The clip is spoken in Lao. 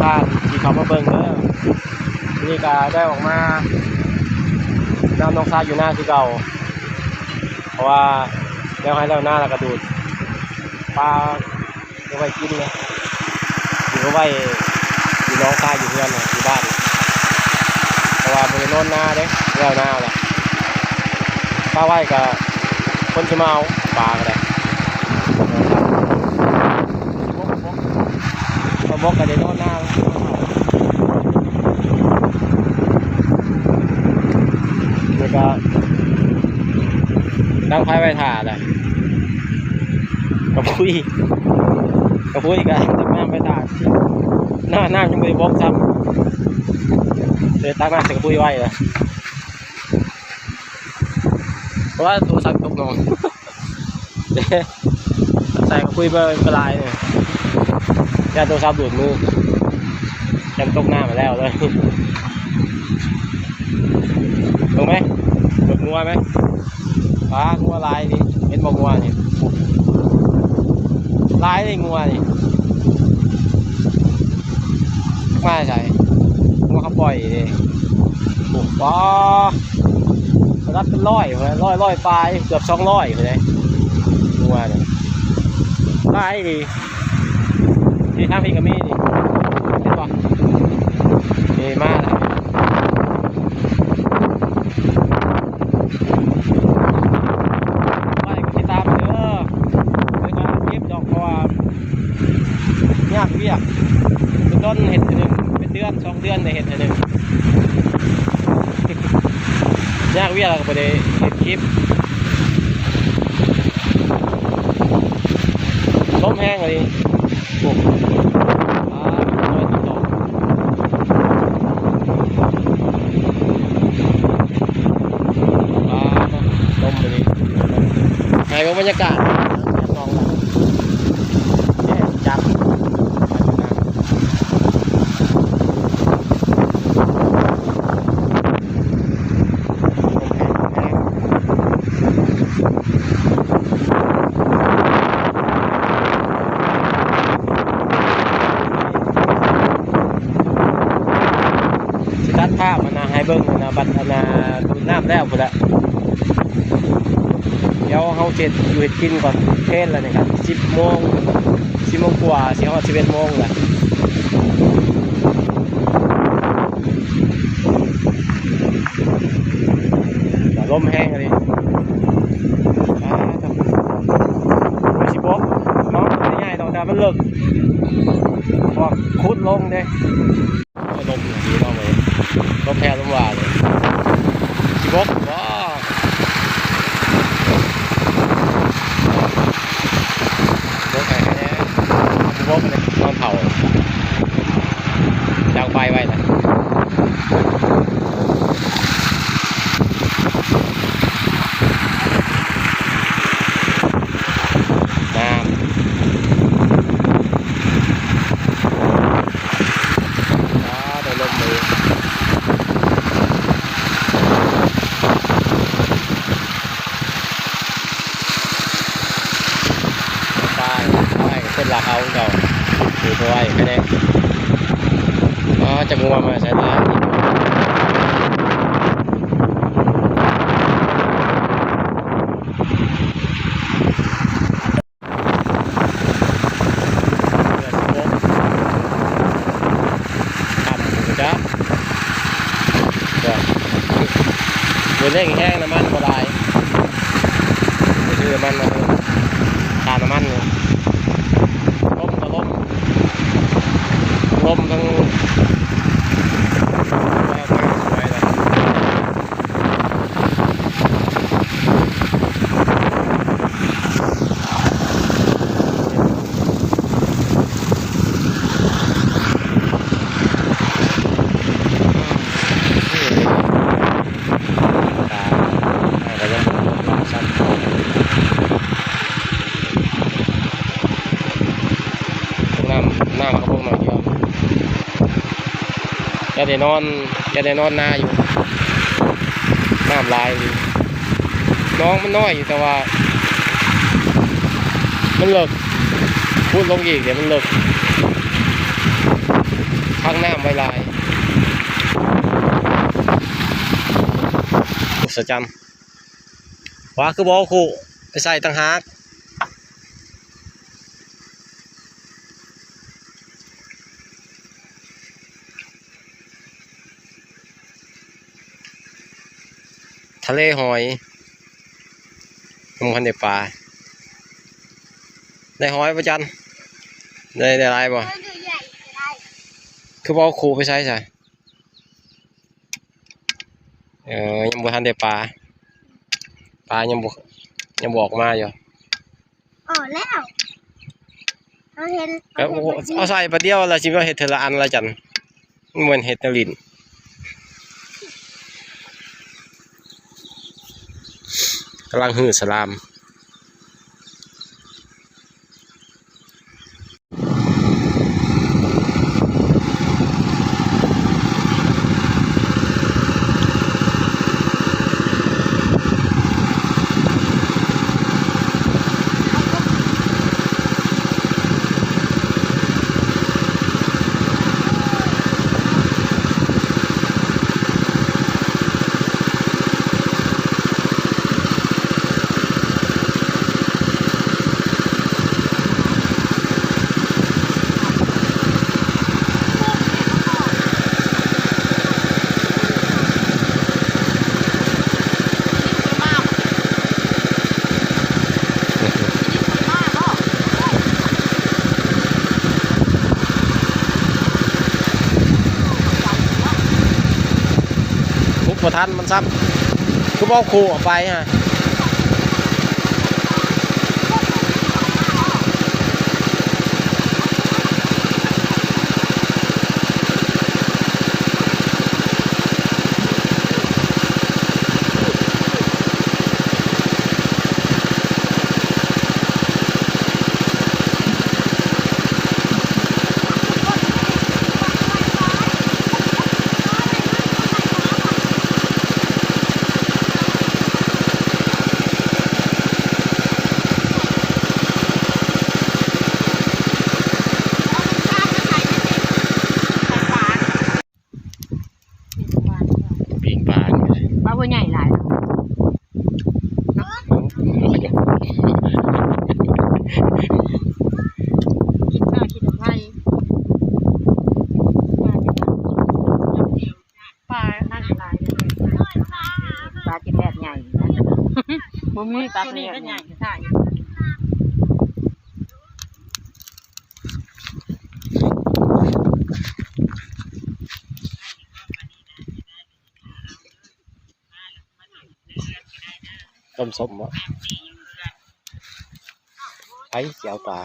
ບ້ານທີ່ເຂົ້າມາເບິ່ງເດີ. ມື້ນີ້ກະໄດ້ອອກມານຳນ້ອງຊາຍຢູ່ນາຄືເກົ່າ ເພາະວ່າແລ້ວໄຮ່ແລ້ວນາແລ້ວກະດູດປາ ເກັບໄວ້ກິນເນາະ ເກັບໄວ້ຢູ່ໜອງຊາຍ ຢູ່ເຮືອນ ຢູ່ບ້ານ ເພາະວ່າບໍ່ໄດ້ນອນນາເດ້ ແລ້ວນາແຫຼະ ປາໄວ້ກະຄົນຊິມາເອົາປາກະໄດ້ ປາບົກກະໄດ້ນອນນາ ແລ້ວກະດັງໄຟໄວ້ຖ້າແຫຼະ. ກະພຸ້ຍ ກະພຸ້ຍກະຕັກນ້ຳໄປຖ້າ ນ້ຳ ນ້ຳຍັງບໍ່ໄດ້ບົກຊ້ຳ ເລີຍຕັກນ້ຳໃສ່ກະພຸ້ຍໄວ້ລະ ເພາະວ່າໂທລະສັບຕົກໜອງ ໃສ່ກະພຸ້ຍໄປຫຼາຍນີ້ ຢ້ານໂທລະສັບດູດມື ຢ້ານຕົກນ້ຳມາແລ້ວເລີຍ. ເບິ່ງໄໝ ເບິ່ງງົວໄໝ ປາ ງົວຫຼາຍນີ້ ເຫັນບໍ່ງົວນີ້ ຫຼາຍເດ້ງົວນີ້ ມາໃສ ງົວເຂົາປ່ອຍເດ້ ໂອ້ ປາ ລະດັບເປັນຮ້ອຍພຸ້ນແຫຼະ ຮ້ອຍ ຮ້ອຍປາຍ ເກືອບສອງຮ້ອຍພຸ້ນແຫຼະ ງົວນີ້ ຫຼາຍດີ. ນີ້ທາງພີ້ກະມີນີ້ ເຫັນບໍ່ ນີ້ມາແລ້ວ ໄປກະຕິດຕາມເດີ ເດີ ກະເກັບດອກ ເພາະວ່າຍາກວຽກ ເປັນດົນເຮັດເທື່ອໜຶ່ງ ເປັນເດືອນສອງເດືອນໄດ້ເຮັດເທື່ອໜຶ່ງ ຍາກວຽກລະກະບໍ່ໄດ້ເຮັດຄລິບ. ລົມແຮງອີ່ຫຼີ ໂອ້ ລົມອີ່ຫຼີ ໃຫ້ເບິ່ງບັນຍາກາດ ແດດຈັດ ຊິຕັດພາບອັນນະ ໃຫ້ເບິ່ງອັນນະ ບັດອັນນະ ດູດນ້ຳແລ້ວພຸ້ນແຫຼະ. ດຽວເຮົາເຮັດຢູ່ເຮັດກິນກ່ອນ ເພນແລ້ວນີ້ກະສິບໂມງ ສິບໂມງກວ່າ ຊິຮອດສິບເອັດໂມງແລ້ວ. ລົມແຮງອີ່ຫຼີ ປາດໂທ້ ໂອ້ຍ ຊິບົກເນາະ ງ່າຍໆດອກ ແຕ່ວ່າມັນເລິກ ເພາະວ່າຂຸດລົງເດ້. ລົມດີເນາະມື້ນີ້ ລົມແຜ່ລົມວ່າເລີຍ ຊິບົກບໍ່? ບົກແທ້ໆ ບໍ່ບົກເລີຍ ນອນເຖົ້າ ດາງໄຟໄວ້ນະ ງາມ. ອາ ໄດ້ລົມເລີຍ ປາ ໄປຄົນລາວເຮົາເຈົ້າ ຢູ່ບໍ່ໄຫວແທ້ ອາ ຈັກງົວມາໃສ່ຫຼາຍ. ເດືອນສິບຫົກ ຄ່ຳພຸ້ນຈັກ ບໍ່ ບໍ່ເລັ່ງແຮງ ນ້ຳມັນບໍ່ຫຼາຍ ໄປຊື້ນ້ຳມັນມາເພີ່ມ ຄ່ານ້ຳມັນນີ້ ລົມກະລົມ ລົມທັງ ໄປແລ້ວ. ນ້ຳ ນ້ຳກະປົງໜ້ອຍດຽວ ຈະໄດ້ນອນ ຈະໄດ້ນອນນາຢູ່ ນ້ຳຫຼາຍອີ່ຫຼີ ໜອງມັນນ້ອຍຢູ່ ແຕ່ວ່າມັນເລິກ ຂຸດລົງອີກ ດຽວມັນເລິກ. ງາມໄວ້ຫຼາຍ ອຸສະຈຳ ວ່າຄືບໍ່ເອົາຄູ່ໄປໃສ່ຕ່າງຫາກ. ທະເລຫອຍ ຍັງບໍ່ທັນໄດ້ປາ. ໄດ້ຫອຍບໍ່ຈັນ? ໄດ້ ໄດ້ຫຼາຍບໍ່? ຄືບໍ່ເອົາຄູ່ໄປໃສ່ຊະ? ເອີ ຍັງບໍ່ທັນໄດ້ປາ ປາຍັງບໍ່ ຍັງບໍ່ອອກມາຢູ່. ອໍ ແລ້ວ ເຮົາເຫັນ ເອົາ ເອົາໃສ່ປາດດຽວ ແລ້ວຊິມາເຮັດເທື່ອລະອັນລະຈັນ ມັນເໝືອນເຮັດແນວຫຼິ້ນ ກຳລັງຮື້ສະລາມ. ປຸບບໍ່ທັນມັນຊ້ຳ ຄືບໍ່ເອົາຄູ່ອອກໄປຫັ້ນ. ປີ້ງປານີ້ ປາບໍ່ໃຫຍ່ຫຼາຍ ກິນຂ້າວກິນໄຂ່ ປານັ້ນຫຼາຍ ປາກິນແດດໃຫຍ່ ບໍ່ມີປາ ໂຕນີ້ກໍໃຫຍ່ ໃຫຍ່ ຕົ້ມສົ້ມບໍ່? ໃຜຊິເອົາປາ?